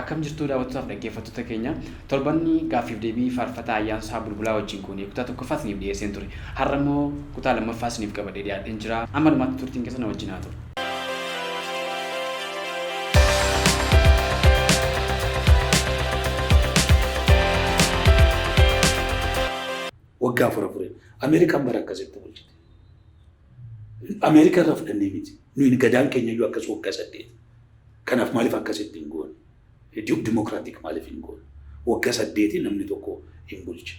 Akkam jirtu, daawwattootaaf dhaggeeffattoota keenya? Torbanni gaaffiif deebii faarfataa Ayyaansaa Bulbulaa wajjin kun kutaa tokkoffaa isiniif dhiyeesseen ture. Har'a immoo kutaa lammaffaa isiniif qabadhee dhiyaadheen jira. Amma dhumaatti turtiin keessa na wajjin haa ta'u. Waggaa afur afuriin. Ameerikaan bara akkasitti bulchite. Ameerikaa irraa fudhannee miti. Nuyi gadaan keenya iyyuu akkas waggaa 8. Kanaaf maaliif akkasitti hin goone? Democratic maaliif hin goone? Waggaa 8 namni tokko hin bulcha.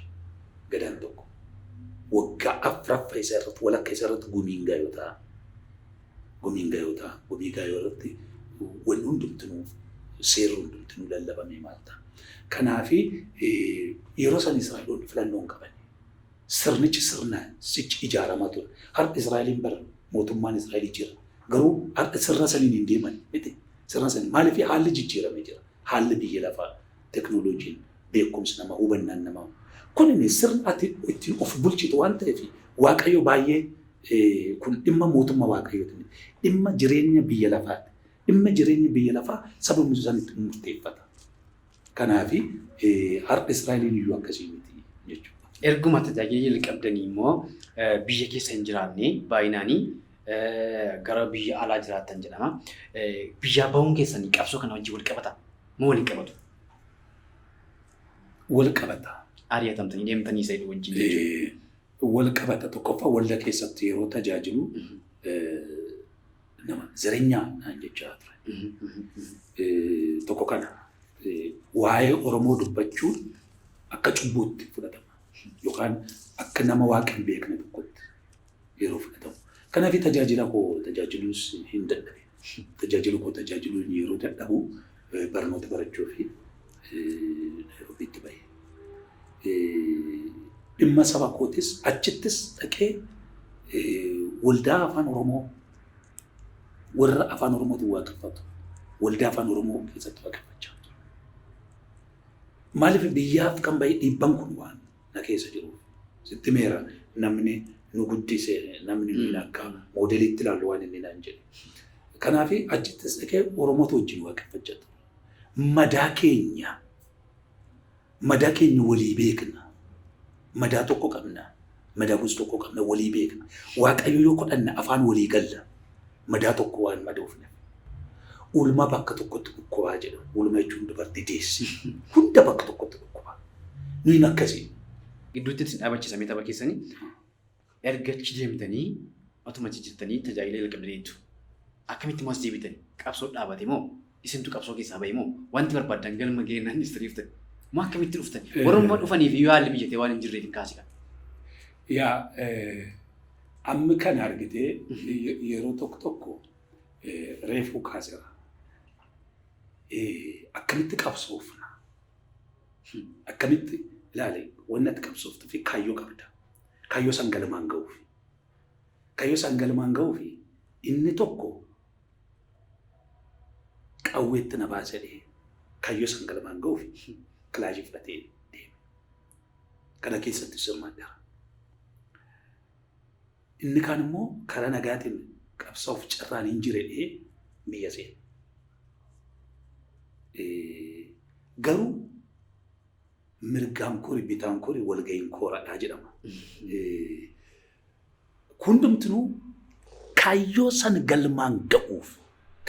Gadaan tokko. Waggaa afuraffaa isaa irratti, walakka isaa irratti gumiin gaayoo ta'a. Gumiin gaayoo ta'a. Gumii gaayoo irratti wanni hundumtinuu, seerri hundumtinuu lallabamee maal ta'a. Kanaafi yeroo san Israa'eloonni filannoo hin qaban. Sirnichi sirna sichi ijaaramaa ture. Har'a Israa'eliin bara mootummaan Israa'el jira. Garuu har'a sirna saniin hin deeman miti. Sirna saniin maaliif? Haalli jijjiiramee jira. Haalli biyya lafaa, teknooloojiin, beekumsi namaa, hubannaan namaa. Kun inni sirna ati ittiin of bulchitu waan ta'eef, Waaqayyo baay'ee kun dhimma mootummaa Waaqayyooti miti. Dhimma jireenya biyya lafaati. Dhimma jireenya biyya lafaa sababni isaan itti murteeffata. Kanaaf har'a Israa'eliin iyyuu akkasii miti jechuudha. Erguma tajaajila jalqabdanii immoo biyya keessa hin jiraanne, baay'inaanii gara biyya alaa jiraattan jedhama. Biyyaa bahuun keessanii qabsoo kana wajjin wal qabata moo waliin qabatu? Wal qabata. Ari'atamtanii deemtanii isa jedhu wajjin jechuudha. Wal qabata. Tokkoffaa, waldaa keessatti yeroo tajaajilu nama "ዘረኛ" naan jechaa ture. Tokko kana, waa'ee Oromoo dubbachuun akka cubbuutti fudhatama. Yookaan akka nama Waaqa hin beekne tokkotti yeroo fudhatamu. Kanaaf tajaajila koo tajaajiluus hin dadhabe. Tajaajila koo tajaajiluun yeroo dadhabu barnoota barachuu fi Naayiroobiitti bahe. Dhimma saba kootis achittis dhaqee waldaa Afaan Oromoo, warra Afaan Oromootiin waaqeffatu, waldaa Afaan Oromoo keessatti waaqeffachaa ture. Maaliif biyyaaf kan bahe? Dhiibban kun waan na keessa jiruuf. Sitti meera, namni nu guddise, namni nuyi akka moodeliitti ilaallu waan inni naan jedhe. Kanaaf achittis dhaqee Oromoota wajjin waaqeffachaa ture. Madaa keenya walii beekna. Madaa tokko qabna. Madaa gosa tokko qabna, walii beekna. Waaqayyo yoo kadhanna afaan walii galla. Madaa tokko waan madoofneef. Ulma bakka tokkotti dhukkubaa jedhu. Ulma jechuun dubartii deessi. Hunda bakka tokkotti dhukkubaa. Nuyi akkasii. Gidduutti isin dhaabachiisamee tapha keessanii erga achi deemtanii, otuma achi jirtanii tajaajila jalqabdaniitu. Akkamitti immoo as deebitanii? Qabsoo dhaabate moo isintu qabsoo keessaa bahe moo wanti barbaaddan galma geenyaan istiriiftan? Moo akkamitti dhuftan? Warra dhufaniif iyyuu haalli mijatee waan hin jirreef hin kaasikan. Yaa, ammi kana argitee, yeroo tokko tokko reefuu kaaseera. Akkamitti qabsoofna? Akkamitti ilaale, wanni ati qabsooftuu fi kaayyoo qabda. Kaayyoo san galmaan ga'uuf. Kaayyoo san galmaan ga'uuf inni tokko qawweetti na baasee kaayyoo san galmaan ga'uuf kilaashii fudhatee deeme. Kana keessatti sirmaadheera. Inni kaan immoo karaa nagaatiin qabsaa'uuf carraan hin jiredhee biyya seene. Garuu mirgaan kori bitaan kori walga'iin kooradhaa jedhama. Hundumtinuu kaayyoo san galmaan ga'uuf,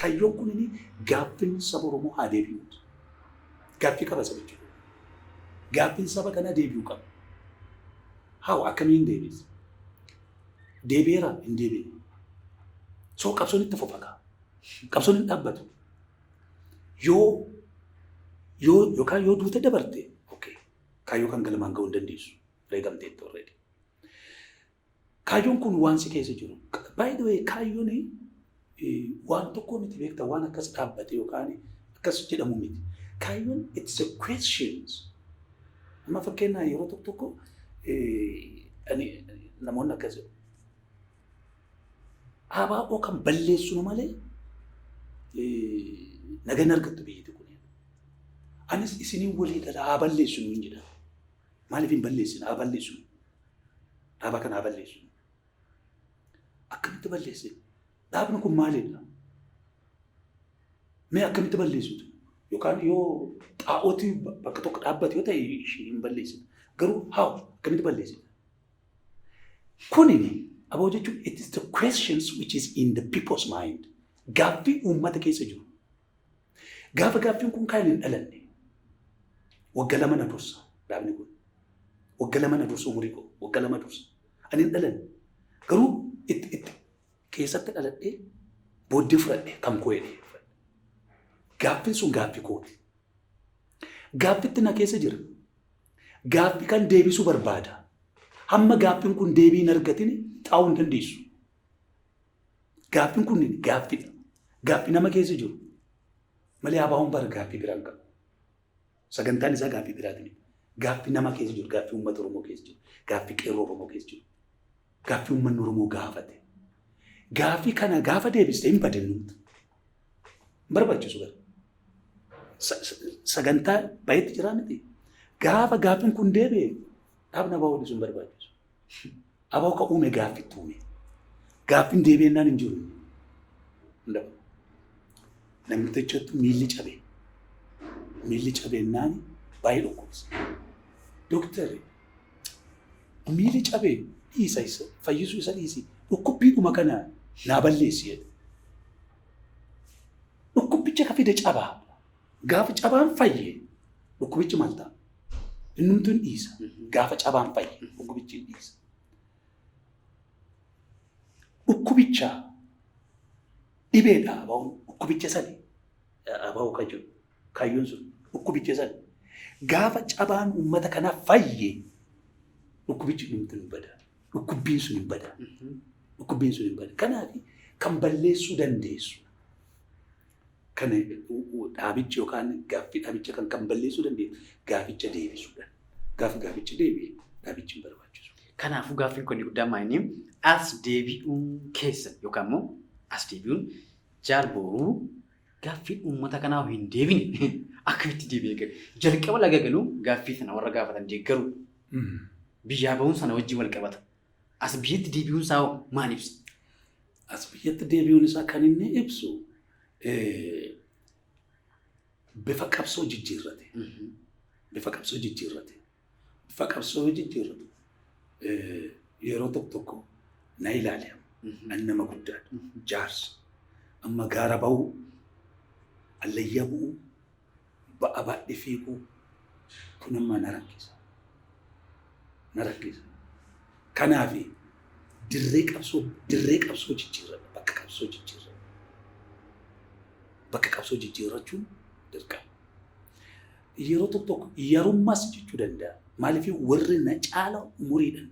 kaayyoon kun gaaffiin saba Oromoo haa deebi'uuti. Gaaffii qaba sabichi kun. Gaaffiin saba kanaa deebi'uu qaba. Haa, akkamiin deebisa? Deebi'eera? Hin deebine. So qabsoon itti fufa kaa. Qabsoon hin dhaabbatu. Yoo yookaan yoo duute dabarte, okay. Kaayyoo kan galmaan ga'uu hin dandeessu. Reegamteetti already. Kaayyoon kun waan si keessa jiru. By the way, kaayyoon waan tokko miti, beekta, waan akkas dhaabbate yookaan akkas jedhamu miti. Kaayyoon, it's a questions. Amma fakkeenyaa yeroo tokko tokko ani namoonni akkas jedhu. ABO kan balleessinu malee nagan argattu biyyatti kun. Anis isiniin walii gala, haa balleessinu hin jedhan. Maaliif hin balleessinu? Haa balleessinu. Dhaaba kana haa balleessinu. Akkamitti balleessinu? Dhaabni kun maalidha? Mee akkamitti balleessitu? Yookaan yoo xaa'ooti bakka tokko dhaabbate yoo ta'e ishee hin balleessina. Garuu haa akkamitti balleessina? Kunini ABO jechuun it is the questions which is in the people's mind. Gaaffii uummata keessa jiru. Gaafa gaaffiin kun kan hin dhalanne waggaa 2 na dursa dhaabni kun. Waggaa 2 na dursa, umurii koo waggaa 2 dursa. Ani hin dhalanne. Garuu itti keessatti dhaladhee booddee fudhadhe kan koo jedhee. Gaaffiin sun gaaffii kooti. Gaaffitti na keessa jira. Gaaffii kan deebisuu barbaada. Hamma gaaffiin kun deebii hin argatin taa'uu hin dandeessu. Gaaffiin kun gaaffiidha. Gaaffii nama keessa jiru. Malee ABO'n bara gaaffii biraan qabu. Sagantaan isaa gaaffii biraati miti. Gaaffii nama keessa jiru, gaaffii uummata Oromoo keessa jiru, gaaffii qeerroo Oromoo keessa jiru. Gaaffii uummanni Oromoo gaafate. Gaaffii kana gaafa deebiste hin badin numti. Hin barbaachisu gara. Sagantaa baay'eetti jira miti. Gaafa gaaffiin kun deebi'e dhaabni ABO sun hin barbaachisu. ABO ka uume gaaffitti uume. Gaaffiin deebi'ennaan hin jiru. Hin dhabu. Namtichatti miilli cabe. Miilli cabeennaan baay'ee dhukkubsa. "Dooktarri, miilli cabe dhiisa, isa fayyisuu isa dhiisi, dhukkubbiidhuma kana naa balleessi," jedhe. Dhukkubbicha ka fide cabaa. Gaafa cabaan fayye dhukkubichi maal ta'a? Innumtuu hin dhiisa. Gaafa cabaan fayye dhukkubichi hin dhiisa. Dhukkubicha dhibeedha ABO'n, dhukkubicha sani ABO kan jedhu kaayyoon sun dhukkubicha sani. Gaafa cabaan uummata kanaa fayye dhukkubichi dhumtu hin bada. Dhukkubbiin sun hin bada. Dhukkubbiin sun hin bada. Kanaaf kan balleessuu dandeessu kan dhaabichi yookaan gaaffii dhaabicha kan balleessuu dandeessu gaaficha deebisuudha. Gaafa gaaficha deebi'e dhaabichi hin barbaachisu. Kanaafuu gaaffiin kun guddaan maal inni as deebi'uun keessan yookaan immoo as deebi'uun Jaal Booruu gaaffiin uummata kanaa hin deebine akkamitti deebi'ee galu? Jalqaba laga galuu gaaffii sana warra gaafatan deeggaru biyyaa bahuun sana wajjin wal qabata. As biyyatti deebi'uun isaa hoo maal ibsa? As biyyatti deebi'uun isaa kan inni ibsu bifa qabsoo jijjiirrate. Bifa qabsoo jijjiirrate. Bifa qabsoo jijjiirratu yeroo tokko tokko na ilaale. Ani nama guddaadha. Jaarsa. Amma gaara ba'uu, allayyaa bu'uu, ba'a baadhee fiiguu kun amma na rakkisa. Na rakkisa. Kanaaf dirree qabsoo jijjiirradha. Bakka qabsoo jijjiirradha. Bakka qabsoo jijjiirrachuun dirqama. Yeroo tokko tokko yarummaas jechuu danda'a. Maaliif warri na caala umuriidhaan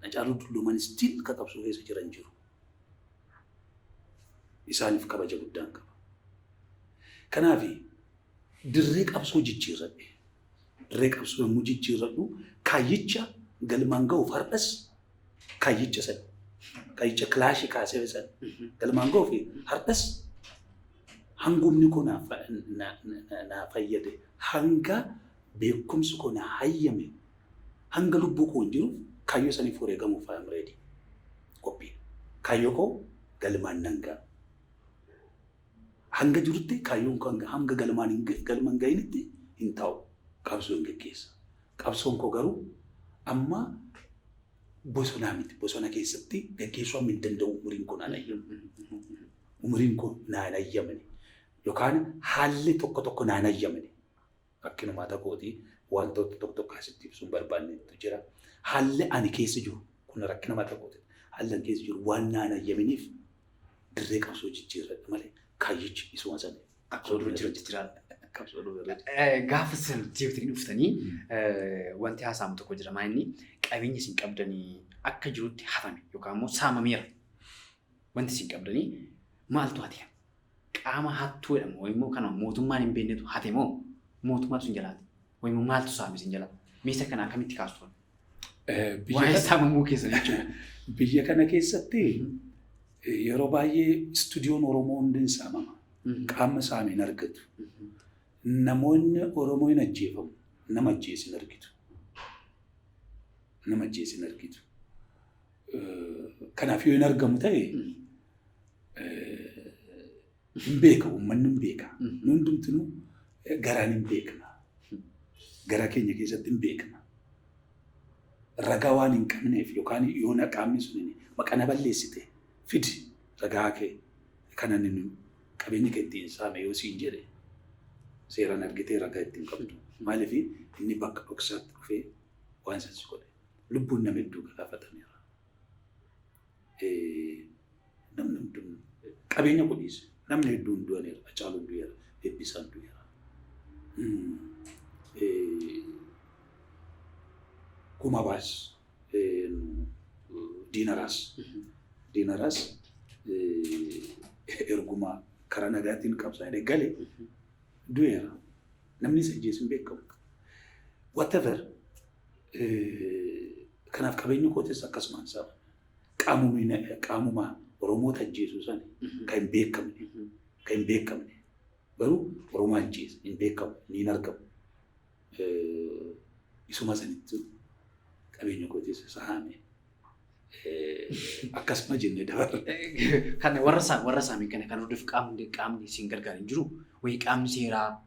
na caalu dullooman still ka qabsoo keessa jiran jiru. Isaaniif kabaja guddaan qaba. Kanaaf dirree qabsoo jijjiirradhe. Dirree qabsoo yommuu jijjiirradhu kaayyicha galmaan ga'uuf har'as kaayyicha sana kaayyicha kilaashii kaasee sana galmaan ga'uuf har'as hangumni koo naa fayyade, hanga beekumsi koo naa hayyame, hanga lubbuu koo hin jiru kaayyoo saniif wareegamuuf I am ready. Qophii. Kaayyoo koo galmaan nan ga'a. Hanga jirutti kaayyoon koo hanga galmaan hin galma hin ga'initti hin ta'u. Qabsoo hin geggeessa. Qabsoon koo garuu amma bosonaa miti. Bosona keessatti geggeessuu amma hin danda'u, umuriin koo naan ayyamu. Umuriin koo naan ayyamne. Yookaan haalli tokko tokko naan ayyamne. Akkinumaa ta'ootii wantoota tokko tokko asitti ibsuun barbaannetu jira. Haalli ani keessa jiru kun rakkina mataa kooti. Haalli ani keessa jiru waan naan ayyaminiif dirree qabsoo jijjiirradha malee kaayyichi isuma sana. Qabsoo dura jiru jijjiiraadha. Qabsoo dura. Gaafa isin deebitanii dhuftanii wanti haasa'amu tokko jira. Maa inni qabeenya isin qabdanii akka jirutti hatame yookaan immoo saamameera. Wanti isin qabdanii maaltu hate? Qaama hattuu jedhamu wayii immoo kana mootummaan hin beeknetu hate moo mootummaatu isin jalaate? Wayii immoo maaltu saame isin jala? Meeshaa kana akkamitti kaastu? Waa'ee saamamuu keessa jechuudha. Biyya kana keessatti yeroo baay'ee istuudiyoon Oromoo hundi hin saamama. Qaama saame hin argatu. Namoonni Oromoo hin ajjeefamu. Nama ajjeese hin argitu. Nama ajjeese hin argitu. Kanaaf yoo hin argamu ta'e hin beeka, uummanni hin beeka. Nu hundumtinuu Garaan hin beekna. Garaa keenya keessatti hin beekna. Ragaa waan hin qabneef yookaan yoo na qaamni sun maqaa na balleessite, fidi ragaa kee kanan inni qabeenya kee ittiin saame yoo siin jedhe, seeraan argitee ragaa ittiin qabdu. Maaliif inni bakka dhoksaatti dhufee waan san si godhe. Lubbuun nama hedduu galaafatameera. Namni hunduu qabeenya godhiise. Namni hedduun du'aniira. Hacaaluun du'eera. Eebbisaan du'eera. Kumabaas, Diinaraas. Diinaraas erguma karaa nagaatiin qabsaa'ee gale du'eera. Namni isa ajjeesu hin beekamu. Whatever. Kanaaf qabeenyi kootis akkasumaan saama. Qaamuma Oromoota ajjeesu sana kan hin beekamne. Kan hin beekamne. Garuu Oromoo ajjeesa hin beekamu, ni hin argamu. Isuma sanitti qabeenya kootis saame. Akkasuma jennee dabarre. Kana warra saame kana kan hordofu qaamni isin gargaaru hin jiru. Wayii qaamni seeraa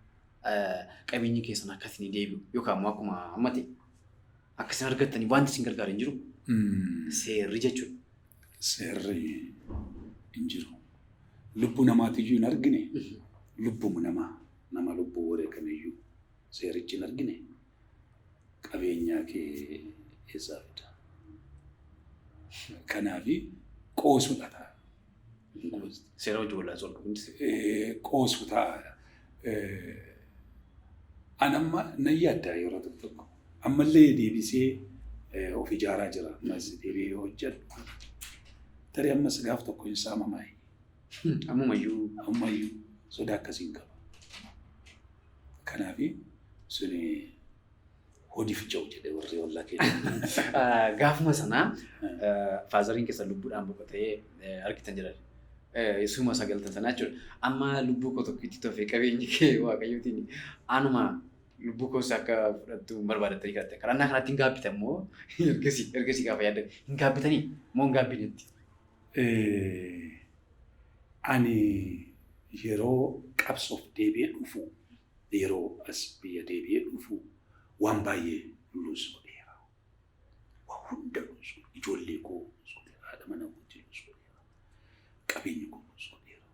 qabeenyi keessan akkasiin deebi'u yookaan immoo akkuma amma ta'e akkasiin argattanii wanti isin gargaaru hin jiru. Seerri jechuudha. Seerri hin jiru. Lubbuu namaatiyyuu hin argine. Lubbuma namaa, nama lubbuu wareegame seerichi hin argine, qabeenyaa kee eessaa fida? Kanaafi qoosuudha ta'a. Seera hojii wallaansoo ol qabu. Qoosu ta'a. An amma nan yaadda yeroo tokko tokko. Ammallee deebisee of ijaaraa jira. Ammas deebi'ee hojjedhu. Tarii ammas gaaf tokko hin saamamaa. Ammumayyuu. Ammayyuu sodaa akkasiin qaba. Kanaafi suni hodiif ja'u jedhee warri ollaa keenya. Gaafuma sanaa fatheriin keessa lubbuudhaan boqotee argitan jedhan. Suma sagaltan sanaa jechuudha. Amma lubbuu koo tokkitti tofee qabeenyi kee Waaqayyootiin anuma lubbuu koos akka fudhattu barbaadattanii kadhatte. Kadhannaa kanatti hin gaabbitan moo ergasii gaafa yaaddan hin gaabbitanii moo hin gaabbinetti? Ani yeroo qabsoof deebi'ee dhufu, yeroo as biyya deebi'ee dhufu, waan baay'ee lose godheera. Waa hunda lose godhe. Ijoollee koo lose godheera. Haadha mana kootii lose godheera. Qabeenya koo lose godheera.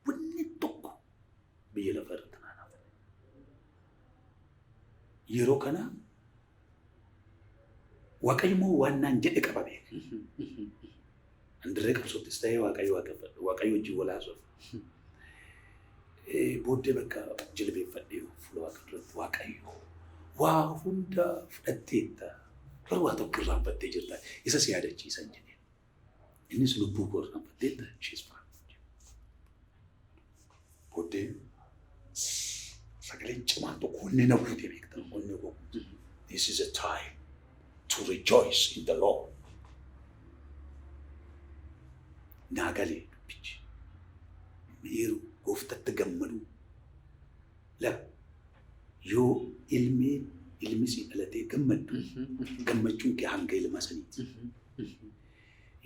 Wanni tokko biyya lafa irratti naan hafne. Yeroo kana Waaqayyo immoo waan naan jedhe qaba beeka. Andirree qabsoottis ta'ee Waaqayyo waaqeffadha. Waaqayyo wajjin wal haasofna. Booddee bakka jilbeeffadhee fuula Waaqa duratti, "Waaqayyo, waa hunda fudhatteetta. Garuu waa tokko irraanfattee jirta. Isa si yaadachiisan" jedhee. Innis lubbuu koo irraanfatteetta, ishees fudhadhu. Booddee sagaleen cimaan tokko onnee na guutee beekta. Onnee koo guute. "This is a time to rejoice in the Lord." Naa galee dubbichi. Yeroo gooftatti gammaduu. La yoo ilmi si dhalatee gammaddu, gammachuun kee hanga ilma saniiti.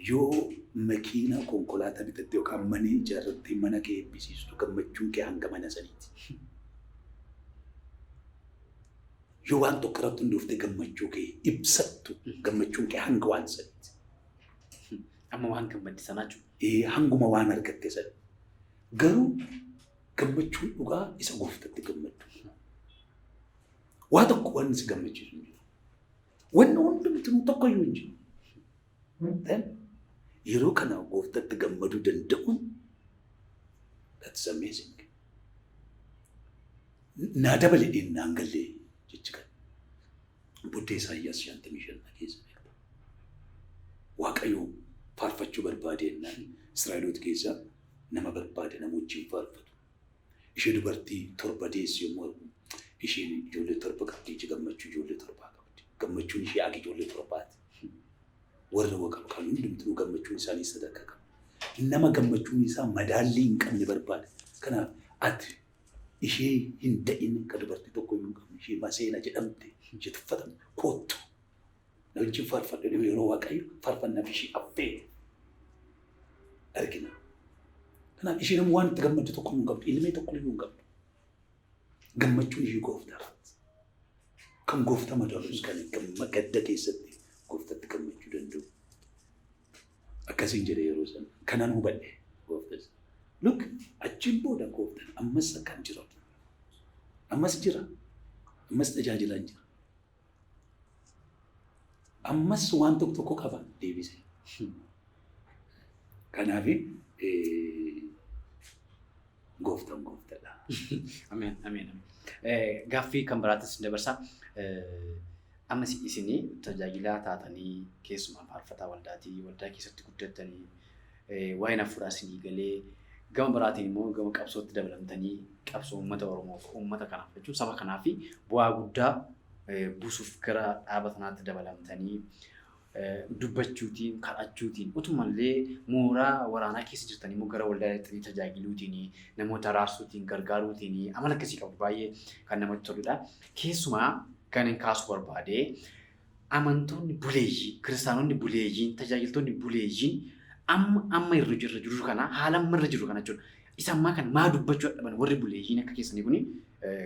Yoo makiinaa, konkolaataa bitatte yookaan mana ijaarrattee mana kee eebbisiistu, gammachuun kee hanga mana saniiti. Yoo waan tokko irratti hundooftee gammachuu kee ibsattu, gammachuun kee hanga waan saniiti. Amma waan gammadde sanaa jechuudha. Hanguma waan argatte sana. Garuu gammachuun dhugaa isa gooftatti gammaddu. Waa tokko waan si gammachiisu hin jiru. Wanni hundumtuu tokko iyyuu hin jiru. Then yeroo kana gooftatti gammaduu danda'uun, that's amazing. Naa dabale naan gallee jechi kana. Booddee Isaayyaas 55 dhageessa beekta. Waaqayyo faarfachuu barbaade jennaan Israa'eloota keessaa nama barbaade, nama wajjin faarfatu. Ishee dubartii torba deessu yommuu argu, isheen ijoollee torba qabdi, iji gammachuu ijoollee torbaa qabdi. Gammachuun ishee akka ijoollee torbaati. Warra waqam kan hundumtuu gammachuun isaanii sadarkaa qaba. Nama gammachuun isaa madaallii hin qabne barbaada. Kanaaf ati ishee hin da'in, ka dubartii tokko iyyuu hin qabne, ishee maseena jedhamte, ishee tuffatamte, koottu. Na wajjin faarfadhu yeroo Waaqayyo faarfannaaf ishee affeere argina. Kanaaf isheen immoo waan itti gammaddu tokko iyyuu hin qabdu. Ilmee tokko iyyuu hin qabdu. Gammachuun iyyuu gooftaaf. Kan gooftaa madaalus kan gadda keessatti gooftatti gammachuu danda'u. Akkasiin jedhe yeroo sana. Kanan hubadhe gooftas. Look, achiin booda gooftaan ammas akkan jira. Ammas jira. Ammas tajaajilaan jira. Ammas waan tokko tokko qaba deebise. Kanaaf gooftaan gooftadha. Ameen, ameen. Gaaffii kan biraattis dabarsaa. Ammas isinii tajaajilaa taatanii, keessumaa faarfataa waldaatii, waldaa keessatti guddattanii, waa'een hafuuraa isinii galee, gama biraatiin immoo gama qabsootti dabalamtanii, qabsoo uummata Oromoof, uummata kanaaf jechuun saba kanaaf bu'aa guddaa buusuuf gara dhaaba sanaatti dabalamtanii, dubbachuutiin, kadhachuutiin, utumallee mooraa waraanaa keessa jirtanii immoo gara waldaa dhaqxanii tajaajiluutiin, namoota araarsuutiin, gargaaruutiin amala akkasii qabdu, baay'ee kan namatti toludha. Keessumaa kan hin kaasuu barbaade, amantoonni buleeyyii, kiristaanonni buleeyyiin, tajaajiltoonni buleeyyiin amma amma irra jiru kana, haala amma irra jiru kana jechuudha. Isa ammaa kan maa dubbachuu dadhaban warri buleeyyiin akka keessanii kuni,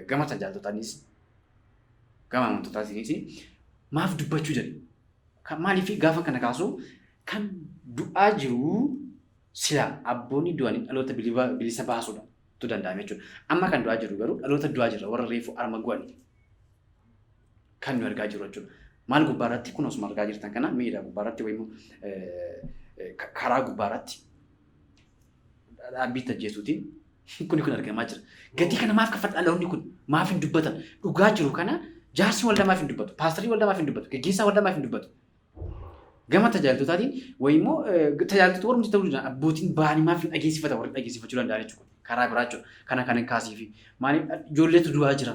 gama tajaajiltootaaniis gama amantootaatiinis maaf dubbachuu jedhu? Kan maaliif gaafa kana kaasu, kan du'aa jiru sila abboonni du'anii dhaloota bilisa baasuudha tu danda'ame jechuudha. Amma kan du'aa jiru garuu dhaloota du'aa jira, warra reefu arma gu'an kan nu argaa jiru jechuudha. Maal gubbaarratti kun osuma argaa jirtan kana miidhaa gubbaarratti wayimmoo karaa gubbaarratti dhaabbii tajjeesuutiin kuni kun argamaa jira. Gatii kana maaf kaffala dhaloonni kun? Maaf hin dubbatan? Dhugaa jiru kana jaarsi waldaa maaf hin dubbatu? Paastarii waldaa maaf hin dubbatu? Gaggeessaa waldaa maaf hin dubbatu? Gama tajaajiltootaatiin wayimmoo tajaajiltoota warri ta'uu danda'an abbootiin ba'anii maaf hin dhageessifatan, warri dhageessifachuu danda'an jechuudha. Karaa biraa jechuudha. Kana kan hin kaasii fi maaliif ijoolleetu du'aa jira.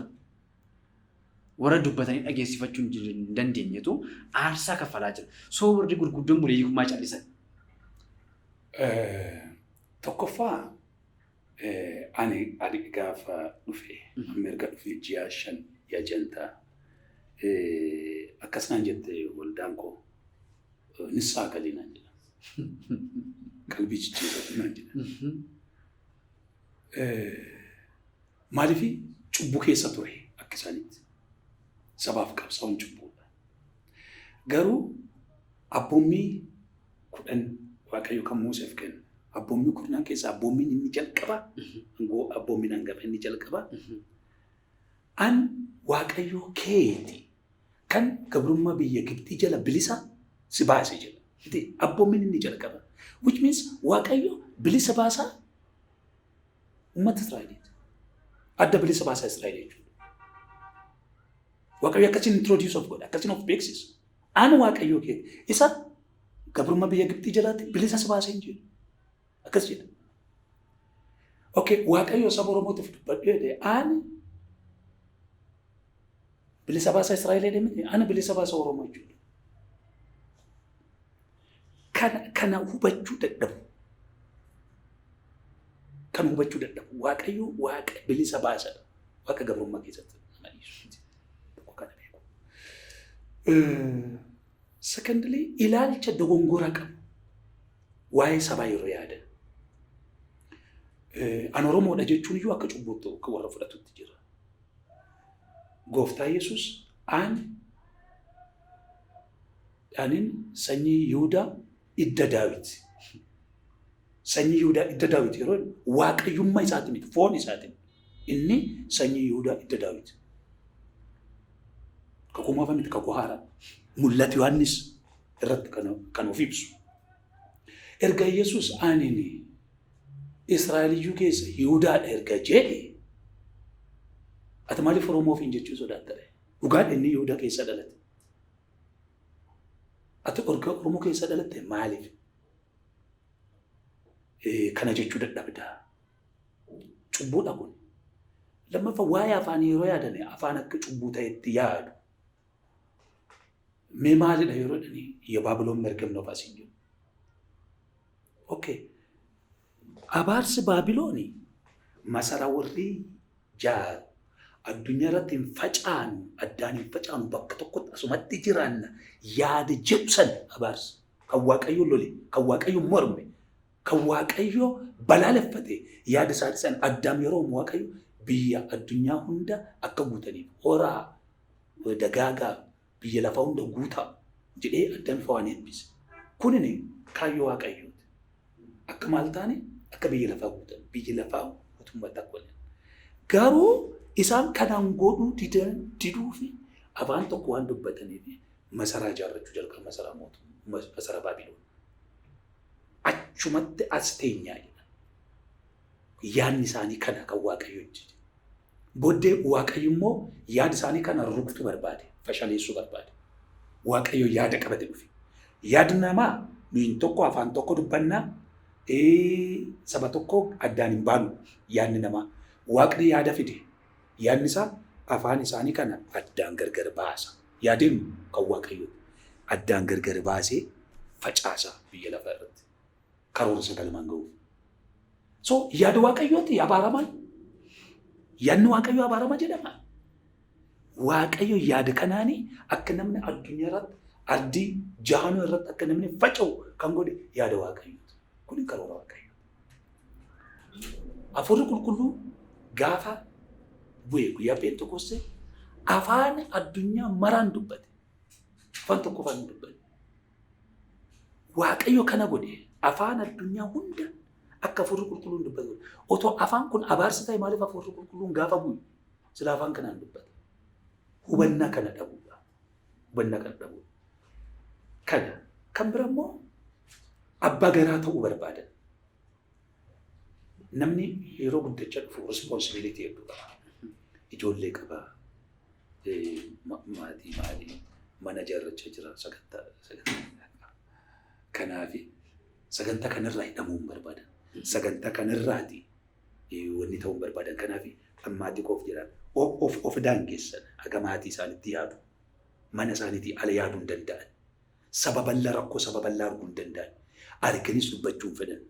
Warra dubbatanii dhageessifachuu hin dandeenyetu aarsaa kaffalaa jira. So warri gurguddoon buleeyyii kun maa callisan? Tokkoffaa, ani gaafa dhufe, amma erga dhufe ji'a 5, ji'a 6 ta'a. Akkas naan jette waldaan koo, nissaa galii naan jedha. Qalbii jijjiirratu naan jedha. Maaliif cubbuu keessa ture akka isaaniitti. Sabaaf qabsaa'uun cubbuudha. Garuu abboommii 10 Waaqayyo kan Museef kenne. Abboommii kurnan keessaa abboommiin inni jalqabaa, abboommiin hangafa inni jalqabaa, "An Waaqayyo keeti kan gabrummaa biyya Gibxii jala bilisa si baase" jedha. Abboommiin inni jalqaba. Which means Waaqayyo bilisa baasaa uummata Israa'eliiti. Adda bilisa baasaa Israa'el jechuudha. Waaqayyo akkasiin introduce of godha, akkasiin of beeksisa. "An Waaqayyo keeti. Isa gabrummaa biyya Gibxii jalaatti bilisa si baasee hin jedhu." Akkas jedha. Okay, Waaqayyo saba Oromootiif dubbadhu jedhee, ani bilisa baasaa Israa'el jedhee miti, ani bilisa baasaa Oromoo jechuudha. Kana hubachuu dadhabu. Kan hubachuu dadhabu. Waaqayyo Waaqa bilisa baasadha. Waaqa gabrummaa keessatti nama dhiisu. Tokko kana beeku. Secondly, ilaalcha dogongoraa qabu. Waa'ee sabaa yeroo yaadan. An Oromoodha jechuun iyyuu akka cubbuutti akka warra fudhatutti jira. Gooftaa Yesuus an anin sanyii Yihudaa idda Daawit. Sanyii Yihudaa idda Daawit yeroo jedhu waaqayyummaa isaati miti, foon isaatiin. Inni sanyii Yihudaa idda Daawit. Kakuu moofaa miti, kakuu haaraa. Mul'ata Yohaannis irratti kan of ibsu. Erga Yesuus anin Israa'eliyyuu keessa Yihudaadha erga jedhe, ati maaliif Oromoo ofiin jechuu sodaatta? Dhugaan inni Yihudaa keessa dhalate. Ati erga Oromoo keessa dhalatte maaliif kana jechuu dadhabdaa? Cubbuudha kun. Lammaffaa, waa'ee afaanii yeroo yaadan afaan akka cubbuu ta'etti yaadu. Mee maalidha yeroo jedhanii የባቢሎን መርገም ነው asiin jiru. Okay. Abaarsi Baabilooni masaraa warri jaaru addunyaa irratti hin facaanu, addaan hin facaanu, bakka tokkotti asumatti jiraanna yaada jedhu san abaarsa. Kan Waaqayyo lole, kan Waaqayyo morme, kan Waaqayyo balaaleffate yaada isaa san. Addaam yeroo Waaqayyo Biyya addunyaa hunda akka guutaniif horaa, dagaagaa, biyya lafaa hunda guutaa jedhee Addaamiif Hewaan eebbise. Kunin kaayyoo Waaqayyooti. Akka maal taane? Akka biyya lafaa guutan, biyya lafaa guutummaatti akka waliin. Garuu isaan kanaan godhuu didan diduu fi afaan tokko waan dubbataniif masaraa ijaarrachuu jalqaban, masaraa mootummaa, masaraa Baabiloon. Achumatti as teenyaa jedhan. Yaadni isaanii kana kan Waaqayyo dide. Booddee Waaqayyo immoo yaada isaanii kana rukutuu barbaade, fashaleessuu barbaade. Waaqayyo yaada qabate dhufe. Yaadni namaa nuyin tokko afaan tokko dubbannaa, saba tokko addaan hin baanu yaadni namaa. Waaqni yaada fide. Yaadni isaa afaan isaanii kana addaan gargar baasa. Yaadeen kan Waaqayyooti. Addaan gargar baasee facaasa biyya lafaa irratti. Karoora isa galmaan ga'uuf. So yaada Waaqayyooti abaaramaan. Yaadni Waaqayyoo abaarama jedhama. Waaqayyo yaada kanaani akka namni addunyaa irratti, ardii jahanuu irratti akka namni faca'u kan godhe yaada Waaqayyooti. Kuni karoora Waaqayyooti. Hafuurri Qulqulluu gaafa bu'e guyyaa Pheenxeqoostee afaan addunyaa maraan dubbate. Afaan tokko afaan dubbate. Waaqayyo kana godhe, afaan addunyaa hunda akka Hafuurri Qulqulluun dubbatu godhe. Otoo afaan kun abaarsa ta'e maaliif Hafuurri Qulqulluun gaafa bu'e sila afaan kanaan dubbata? Hubannaa kana dhabuudha. Hubannaa kana dhabuudha. Kana kan bira immoo abbaa garaa ta'uu barbaadan. Namni yeroo guddachaa dhufu responsibility hedduu qaba. Ijoollee qaba. Maatii maalii mana ijaarrachaa jira, sagantaa sagantaa. Kanaaf sagantaa kanarraa hidhamuu hin barbaadan. Sagantaa kanarraati wanni ta'uu hin barbaadan. Kanaaf maatii koof jedhan of of daangessan, haga maatii isaanitti yaadu. Mana isaaniitii ala yaaduu hin danda'an. Saba bal'aa, rakkoo saba bal'aa arguu hin danda'an. Arganis dubbachuu hin fedhan.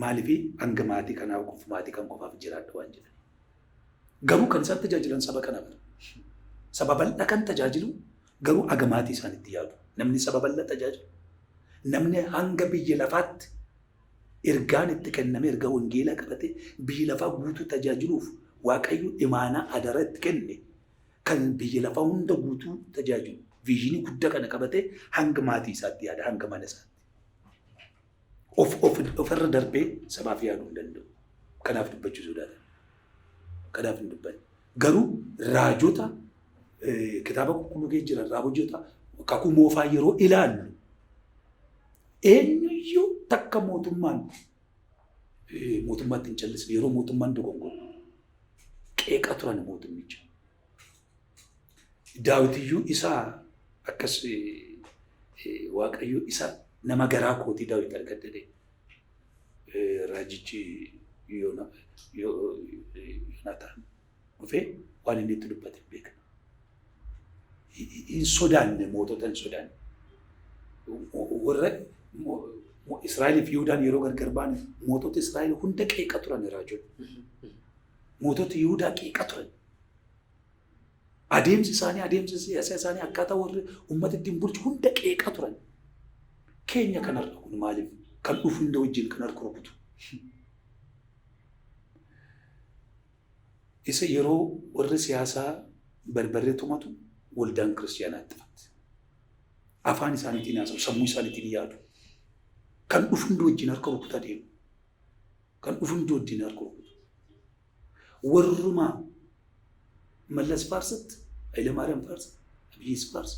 Maaliif? Hanga maatii kanaaf qofa, maatii kan qofaaf jiraadha waan jedhan. Garuu kan isaan tajaajilan saba kana bara. Saba bal'aa kan tajaajilu garuu haga maatii isaanitti yaadu. Namni saba bal'aa tajaajilu. Namni hanga biyya lafaatti ergaan itti kenname, ergaa wangeelaa qabate biyya lafaa guutuu tajaajiluuf Waaqayyo imaanaa adara itti kenne, kan biyya lafaa hunda guutuu tajaajilu, vision guddaa kana qabate hanga maatii isaatti yaada, hanga mana isaatti. Of of ofirra darbee sabaaf yaaduu hin danda'u. Kanaaf dubbachuu sodaatan. Kanaaf hin dubbanne. Garuu raajota kitaaba qulqulluu keessa jiran, raajota kakuu moofaa yeroo ilaallu, eenyuyyuu takka mootummaan mootummaatti hin callisne. Yeroo mootummaan dogongoru qeeqa turan mootummicha. Daawitiyyuu isaa akkas, Waaqayyo isa nama garaa kootii Daawit argadhe jedhe. Raajichi Yoonaataan dhufee waan inni itti dubbate hin beekna. Hin sodaanne, mootota hin sodaanne. Warra Israa'elii fi Yihuudaan yeroo gargar ba'an mootota Israa'el hunda qeeqa turan raajonni. Mootota Yihudaa qeeqa turan. Adeemsi isaanii, adeemsi siyaasaa isaanii, akkaataa warri uummata ittiin bulchu hunda qeeqa turan. Keenya kanarra kun maaliif kan dhufu hunda wajjin kan harka rukutu? Isa yeroo warri siyaasaa barbarree tumatu waldaan kiristiyaanaa itti fatti. Afaan isaaniitiin haasa'u, sammuu isaaniitiin yaadu. Kan dhufu hunda wajjin harka rukutaa deemu. Kan dhufu hunda wajjin harka rukutu. Warrumaa Mallas faarsatti, Hayilamaariyaam faarsa, Abiyyiis faarsa.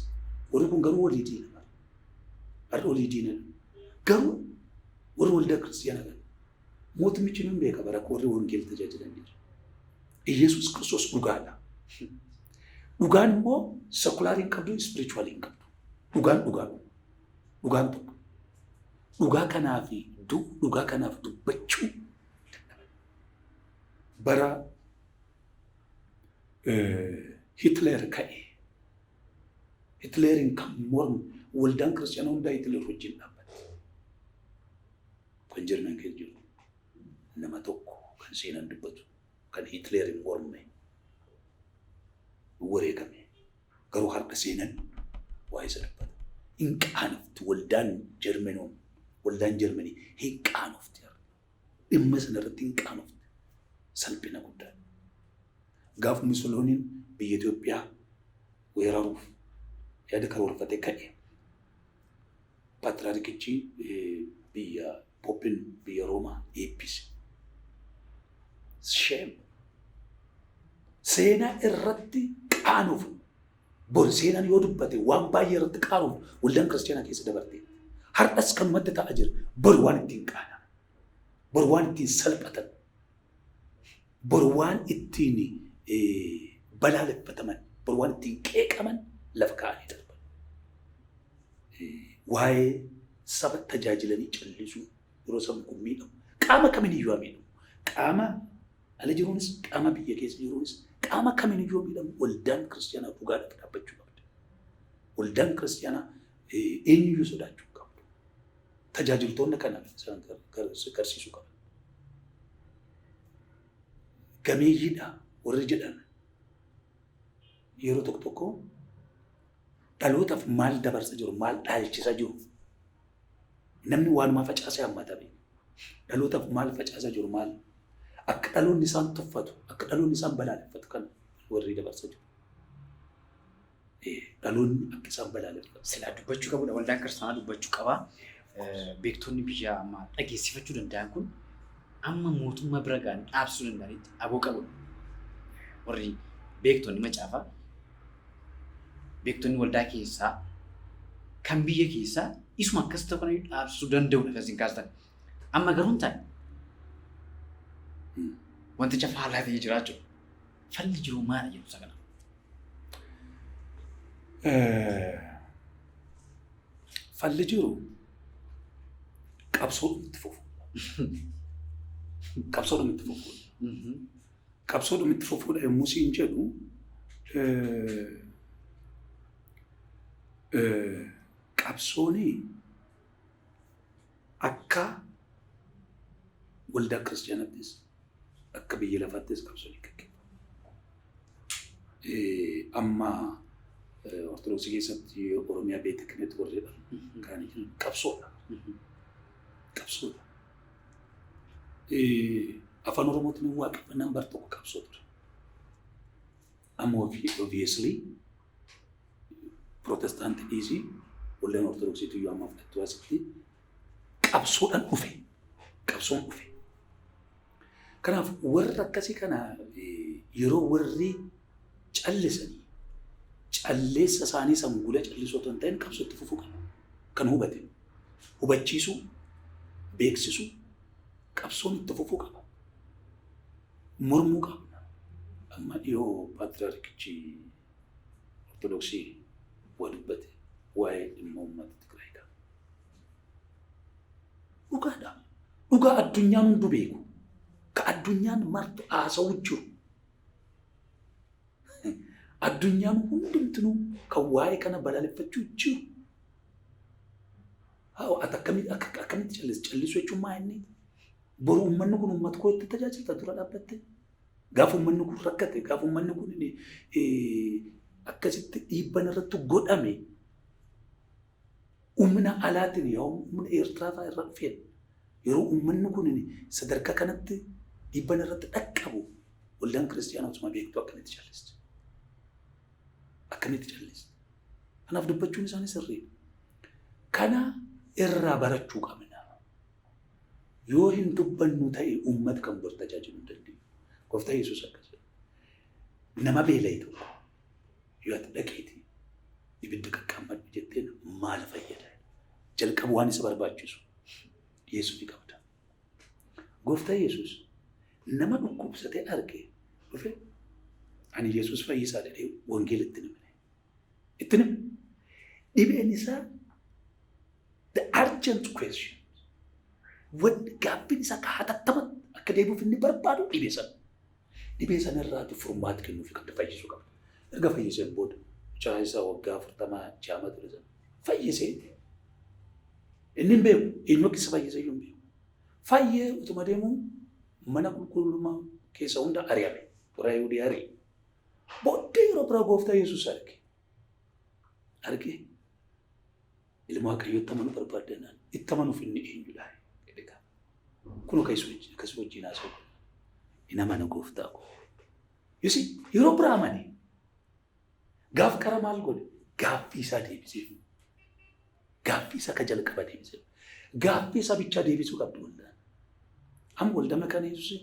Warri kun garuu walii diina bara. Har'a walii diina. Garuu warri waldaa kiristiyaanaa kana mootummichi nun beeka bara akka warri wangeela tajaajilan jira. Iyyasuus Kiristoos dhugaadha. Dhugaan immoo secular hin qabdu, spiritual hin qabdu. Dhugaan dhugaadha. Dhugaan tokko. Dhugaa kanaaf du'u, dhugaa kanaaf dubbachuu dadhaban. Bara Hitler ka'e. Hitlerin kan mormu waldaan kiristiyaanaa hundaa Hitler wajjin dhaabbate. Kan Jarman keessa jiru nama tokko kan seenaan dubbatu kan Hitlerin morme wareegame. Garuu har'a seenan waa'ee isa dubbata. Hin qaanoftu waldaan Jarmanoon, waldaan Jarmanii hin qaanofti har'a. Dhimma sana irratti hin qaanoftu. Salphina guddaa. Gaafa Musolooniin biyya Itoophiyaa weeraruuf yaada karoorfatee ka'e, Paatiraarikichi biyya Pooppiin biyya Roomaa eebbise. Shame. Seenaa irratti qaanuuf, bor seenaan yoo dubbate waan baay'ee irratti qaanuuf waldaan kiristaanaa keessa dabarte. Har'as kanumatti ta'aa jira. Bor waan ittiin qaana'an. Bor waan ittiin salphatan. Bor waan ittiin balaaleffataman. Bor waan ittiin qeeqaman lafa kaa'anii darban. Waa'ee saba tajaajilanii callisuu, yeroo sabni kun miidhamu, qaama kamiiniyyuu haa miidhamu. Qaama ala jiruunis, qaama biyya keessa jiruunis, qaama kamiiniyyuu miidhamu, waldaan kiristaanaa dhugaadhaaf dhaabbachuu qabdi. Waldaan kiristaanaa eenyuyyuu sodaachuu qabdu. Tajaajiltoonni kana isaan garsiisuu qaban. Gameeyyiidha warri jedhan yeroo tokko tokko dhalootaaf maal dabarsa jiru, maal dhaalchisa jiru? Namni waanuma facaasee hammata beeku. Dhalootaaf maal facaasaa jiru, maal? Akka dhaloonni isaan tuffatu, akka dhaloonni isaan balaaleffatu kan warri dabarsa jiru. Dhaloonni akka isaan balaaleffatu. Silaa dubbachuu qabudha. Waldaan kiristaanaa dubbachuu qaba. Beektonni biyya ammaa dhageessifachuu danda'an kun amma mootummaa bira ga'anii dhaabsisuu danda'anitti aboo qabudha. Warri beektonni macaafaa, beektonni waldaa keessaa, kan biyya keessaa isuma akkas ta'u kana dhaabsisuu danda'udha kan isin kaastan. Amma garuu hin taane. Wanticha faallaa ta'ee jiraachuu. Falli jiru maali jedhu isa kana? Falli jiru qabsoodhuma itti fufuudha. Qabsoodhuma itti fufuudha. Qabsoodhuma itti fufuudha yommuu siin jedhu, qabsooni akka waldaa kiristaanattis akka biyya lafaattis qabsoon hin gaggeeffamu. Amma Ortodoksii keessatti Oromiyaa Beeta Kinet warri jedhamu kan jiran qabsoodha. Qabsoodha. Afaan Oromootiin waaqeffannaan bar tokko qabsoo ture. Amma obviously Protestaantii dhiisii, waldaan Ortodoksiitu iyyuu amma fudhattu asitti qabsoodhaan dhufe. Qabsoon dhufe. Kanaaf warra akkasii kana yeroo warri callisanii calleessa isaanii sangula callisoo otoo hin ta'in qabsootti fufuu qabu. Kan hubate hubachiisuu, beeksisuu, qabsoon itti fufuu qaba. Mormuu qabna. Amma dhiyoo paatriyaarkichi Ortodoksii waa dubbate waa'ee dhimma uummata Tigraay qaba. Dhugaadha. Dhugaa addunyaan hundu beeku. Ka addunyaan martu haasa'u jiru. Addunyaan hundumtinuu kan waa'ee kana balaaleffachuu jiru. Haa, ati akkamitti callisu? Callisuu jechuun maa inni? Boru uummanni kun uummata koo itti tajaajilta dura dhaabbatte. Gaafa uummanni kun rakkate, gaafa uummanni kun akkasitti dhiibban irratti godhame, humna alaatiin yoo humna Eertiraa fa'aa irra dhufeen, yeroo uummanni kun sadarkaa kanatti dhiibban irratti dhaqqabu, waldaan kiristaanaa osuma beektu akkamitti callisti? Akkamitti callisti? Kanaaf dubbachuun isaanii sirriidha. Kana irraa barachuu qabna. Yoo hin dubbannu ta'e uummata kan bor tajaajiluu hin dandeenyu. Gooftaa Yesuus akkas jedha. Nama beela'e tokko yoo ati dhaqeeti ibidda qaqqaammadhu jetteen maal fayyada? Jalqaba waan isa barbaachisu dhiyeessuu ni qabda. Gooftaa Yesuus nama dhukkubsatee arge dhufe, ani Yesuus fayyisaa jedhee wangeela itti himne. Itti hime. Dhibeen isaa, the urgent question, wanni gaaffiin isaa akka hatattaman akka deebi'uuf inni barbaadu dhibee sana. Dhibee sana irraati furmaata kennuufii qabda, fayyisuu qabda. Erga fayyiseen booda mucaa isaa waggaa 40 jaama ture sana fayyisee, inni hin beeku, eenyu akka isa fayyisee iyyuu hin beeku. Fayyee utuma deemuu mana qulqullummaa keessa hunda ari'ame. Warra Yihuudii ari'e. Booddee yeroo biraa gooftaa Yesuus arge. Arge, ilma Waaqayyootti amanuu barbaaddanaan, itti amanuuf inni eenyudha? Jedhe gaafate. Kun akkasii wajjin haasa'u. Hin amana, gooftaa koo. You see, yeroo biraa amane gaaf qara maal godhe? Gaaffii isaa deebiseef. Gaaffii isaa ka jalqaba deebiseef. Gaaffii isaa bichaa deebisuu qabdu waldaan. Amma waldaa Makaana Yesuus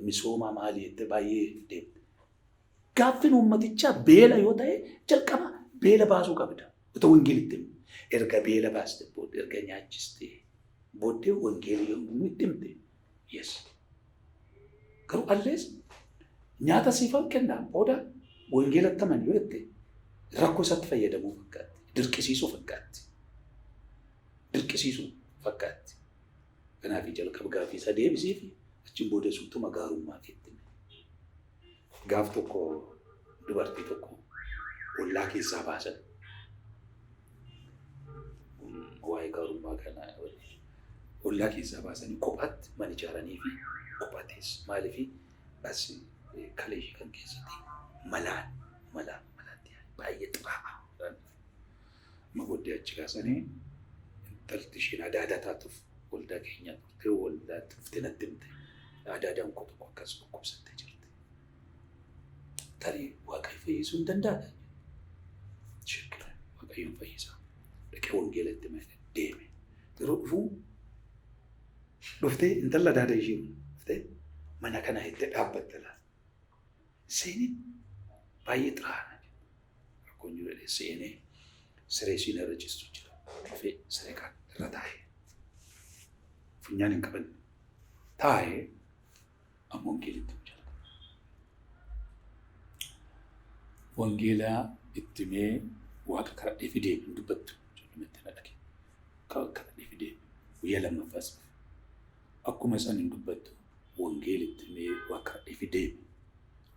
misooma maalii jettee baay'ee deemte. Gaaffiin uummatichaa beela yoo ta'e, jalqaba beela baasuu qabda. Otoo wangeelitti himte. Erga beela baaste booddee, erga nyaachistee booddee, wangeelii yommuu itti himte, yes. Garuu allees nyaata siifan kennaa, booda wangeelatti amani yoo jette, rakkoo isaatti fayyadamuu fakkaatti. Dirqisiisuu fakkaatti. Dirqisiisuu fakkaatti. Kanaaf jalqaba gaaffii isaa deebisii fi achiin booda suutuma gaarummaa keetti. Gaaf tokko dubartii tokko ollaa keessaa baasan. Waa'ee gaarummaa kana, ollaa keessaa baasanii kophaatti mana ijaaranii fi kophaa teessu. Maaliif? As kalee ishee kan keessatti malaan malaan malaatti baay'ee xuraa'aa. Amma booddee achi kaasanii intalti isheen adaadaa taatuuf waldaa keenya turte, waldaatti dhuftee natti himte. Adaadaan koo tokko akkas dhukkubsattee jirti. Tarii Waaqayyo fayyisuu hin danda'a. Shakkira, Waaqayyoon fayyisaa. Dhaqee wangeela itti himee deeme. Yeroo dhufuu dhuftee, intala adaada ishee dhuftee mana kana itti dhaabbatte laata. Seeniin baay'ee xiraa'aa. Rakkoon jiru jedhee seenee, siree ishiin irra ciistu jira. Dhufee siree kan irra taa'ee. Funyaan hin qabanne. Taa'ee amma wangeelitti himu jalqabe. Wangeelaa itti himee, Waaqa kadhadhee fi deeme. Hin dubbattu. Jedhumetti na dhage. Kadhadhee fi deeme. Guyyaa lammaffaas dhufe. Akkuma isaan hin dubbattu, wangeelitti himee, Waaqa kadhadhee fi deeme.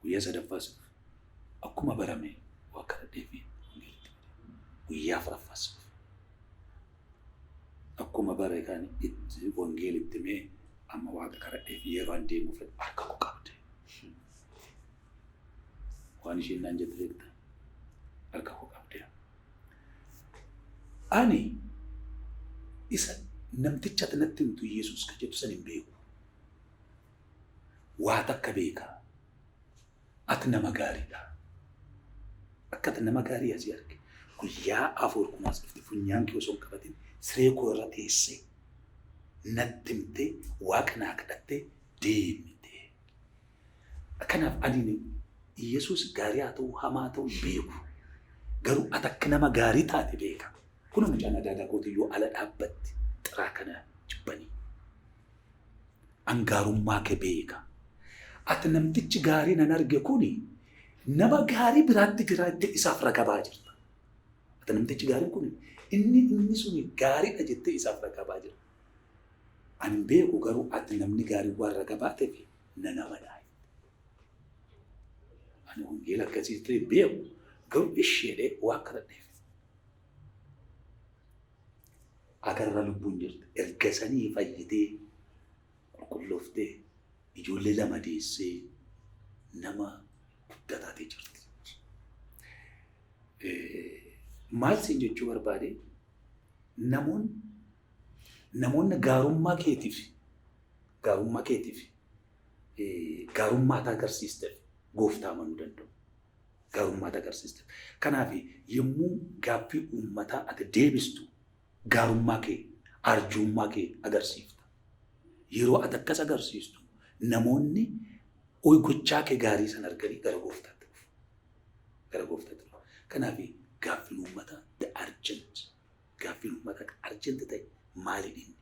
Guyyaa sadaffaas dhufe. Akkuma barame Waaqa kadhadhee fi wangeelitti himee. Guyyaa afuraffaas dhufe. Akkuma bare kan itti wangeelitti himee, amma Waaqa kadhadhee fi yeroo an deemuu fedhu harka koo qabde. Waan isheen naan jette beektaa? Harka koo qabde. Ani isa namticha ati natti himtu Yesuus ka jettu san hin beeku. Waa takka beeka. Ati nama gaariidha. Akka ati nama gaarii asii arge. Guyyaa 4 kumaas dhufte, funyaan kee osoo hin qabatin siree koo irra teessee natti himtee, Waaqa naa kadhattee deemte. Kanaaf ani Yesuus gaarii haa ta'u, hamaa haa ta'u beeku. Garuu ati akka nama gaarii taate beeka. Kun mucaan adaadaa kootiyyuu ala dhaabbatti xiraa kana jibbanii. An gaarummaa kee beeka. Ati namtichi gaarii nan arge kuni nama gaarii biraatti jira jettee isaaf ragaa ba'aa jirta. Ati namtichi gaariin kun inni suni gaariidha jettee isaaf ragaa ba'aa jirta. Ani hin beeku, garuu ati namni gaarii waan ragaa baateef nan amanaa. Ani wangeela akkasii ta'e beeku, garuu isheedhee waan kadhadheef. Agarra lubbuun jirti. Erga sanii fayyitee, qulqullooftee, ijoollee lama deessee, nama guddaa taatee jirti. Maal siin jechuu barbaade, namoonni gaarummaa keetiif gaarummaa agarsiisteef gooftaa amanuu danda'u. Gaarummaa agarsiisteef. Kanaaf yommuu gaaffii uummataa ati deebistu, gaarummaa kee, arjummaa kee agarsiifta. Yeroo ati akkas agarsiistu, namoonni gochaa kee gaarii san arganii gara gooftaatti dhufu. Gara gooftaatti dhufu. Kanaaf gaaffiin uummataa the urgent, gaaffiin uummataa urgent ta'e maali inni?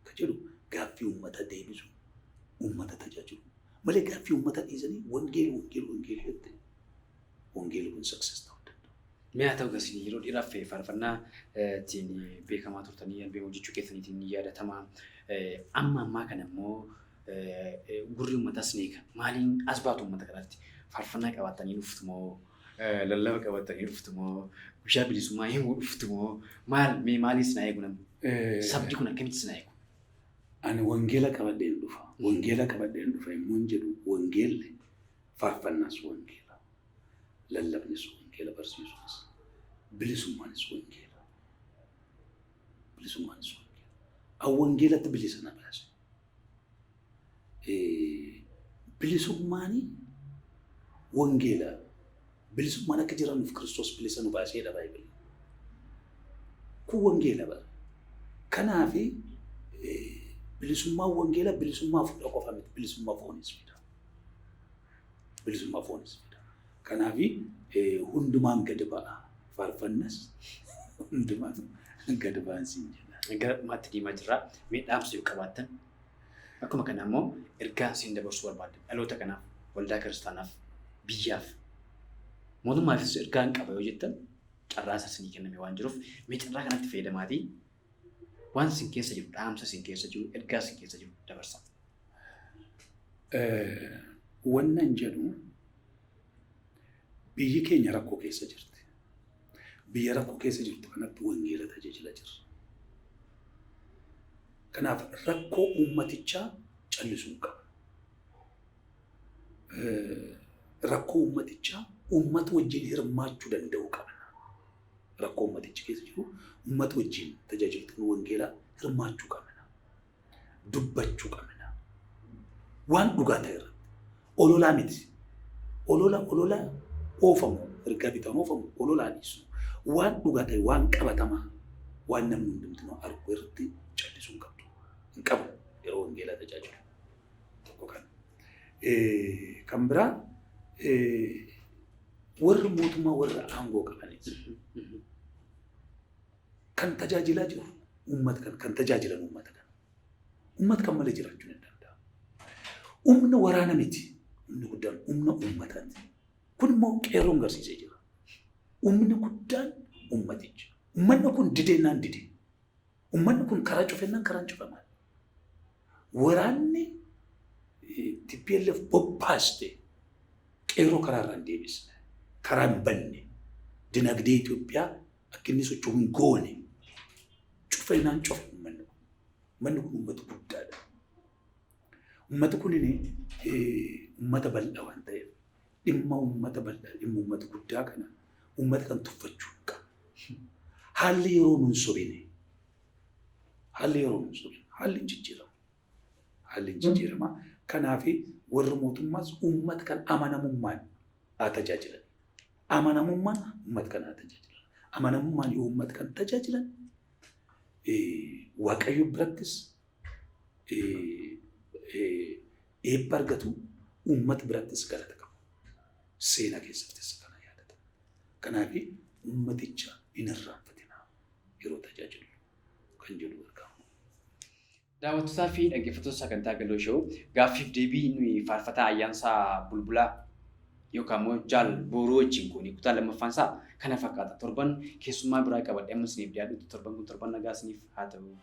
Ka jedhu gaaffii uummataa deebisu, uummata tajaajilu. Malee gaaffii uummataa dhiisanii wangeeli, wangeeli, wangeeli jette, wangeeli kun success ta'uu danda'u. Mee haa ta'u, gasin yeroo dheeraaf faarfannaa ittiin beekamaa turtanii, albeema hojjechuu keessaniitiin ni yaadatama. Amma ammaa kana immoo gurri uummataas ni eega. Maaliin as baatu uummata kanaatti? Faarfannaa qabaatanii dhuftu moo? Lallaba qabatanii dhuftu moo? Guyyaa bilisummaa himuu dhuftu moo? Maal mee, maaliin sinaa eegu namni? Sabni kun akkamitti sinaa eegu? Ani wangeela qabadheen dhufa. Wangeela qabadheen dhufa yommuu hin jedhu, wangeelli faarfannaas wangeela. Lallabnis wangeela, barsiisuunis, bilisummaanis wangeela. Bilisummaanis wangeela. An wangeelatti bilisa na baase. Bilisummaanii Wangeela bilisummaan akka jiraannuuf Kiristoos bilisa nu baaseedha Baay'ee. Kun wangeela bara. Kanaafi bilisummaan wangeela bilisummaa fuudha qofa miti, bilisummaa foonis fida. Bilisummaa foonis fida. Kanaafi hundumaan gadi ba'a. Faarfannas hundumaan gadi ba'an siin jedha. Gara dhumaatti deemaa jirra. Mee dhaamsa yoo qabaattan akkuma kana immoo ergaa isin dabarsuu barbaaddan dhaloota kanaaf, waldaa kiristaanaaf, biyyaaf, mootummaafis ergaa hin qaba yoo jettan carraa isa isinii kenname waan jiruuf mee carraa kanatti fayyadamaatii waan isin keessa jiru, dhaamsa isin keessa jiru, ergaa isin keessa jiru dabarsaa. Wannan jedhu, biyyi keenya rakkoo keessa jirti. Biyya rakkoo keessa jirtu kanatti wangeela tajaajila jirra. Kanaaf rakkoo uummatichaa callisuu hin qabu. Rakkoo uummatichaa uummata wajjin hirmaachuu danda'uu qabna. Rakkoo uummatichi keessa jiru uummata wajjin tajaajiltoonni wangeelaa hirmaachuu qabna. Dubbachuu qabna. Waan dhugaa ta'e irratti. Ololaa miti. Olola olola oofamu, ergaa bitaan oofamu ololaa dhiisu. Waan dhugaa ta'e, waan qabatamaa, waan namni hundumtuu argu irratti callisuu hin qabdu. Hin qabu yeroo wangeelaa tajaajilu. Tokko kana. Kan biraa, warri mootummaa, warra aangoo qabanis kan tajaajilaa jiru uummata kana, kan tajaajilan uummata kana. Uummata kan malee jiraachuu hin danda'amu. Humna waraana miti. Humni guddaan humna uummataati. Kun immoo qeerroon garsiisee jira. Humni guddaan uummaticha. Uummanni kun dideennaan dide. Uummanni kun karaa cufennaan karaan cufamaa. Waraanni TPLF bobbaaste qeerroo karaa irraa hin deebisne. Karaa hin banne. Dinagdee Itoophiyaa akka inni socho'u hin goone. Cufennaan cufe uummanni kun. Uummanni kun uummata guddaadha. Uummati kun uummata bal'aa waan ta'eef dhimma uummata bal'aa, dhimma uummata guddaa kana uummata kan tuffachuu hin qabu. Haalli yeroo nun sobine. Haalli yeroo nun sobine. Haalli hin jijjiiramu. Haalli hin jijjiirama. Kanaaf warri mootummaas uummata kan amanamummaan haa tajaajilan. Amanamummaan uummata kan haa tajaajilan. Amanamummaan yoo uummata kan tajaajilan, Waaqayyo birattis eebba argatu, uummata birattis galata qabu. Seenaa keessattis kana yaadata. Kanaaf uummaticha hin irraanfatinaa yeroo tajaajilu kan jedhu argama. Daawwattootaa fi dhaggeeffattoota sagantaa Galoo Show, gaaffiif deebii nuyi faarfataa Ayyaansaa Bulbulaa yookaan immoo Jaal Booruu wajjin goone kutaa lammaffaan isaa kana fakkaata. Torban keessummaa biraa qabadhee amma isiniif dhiyaadhutti torban kun torban nagaa isiniif haa ta'u.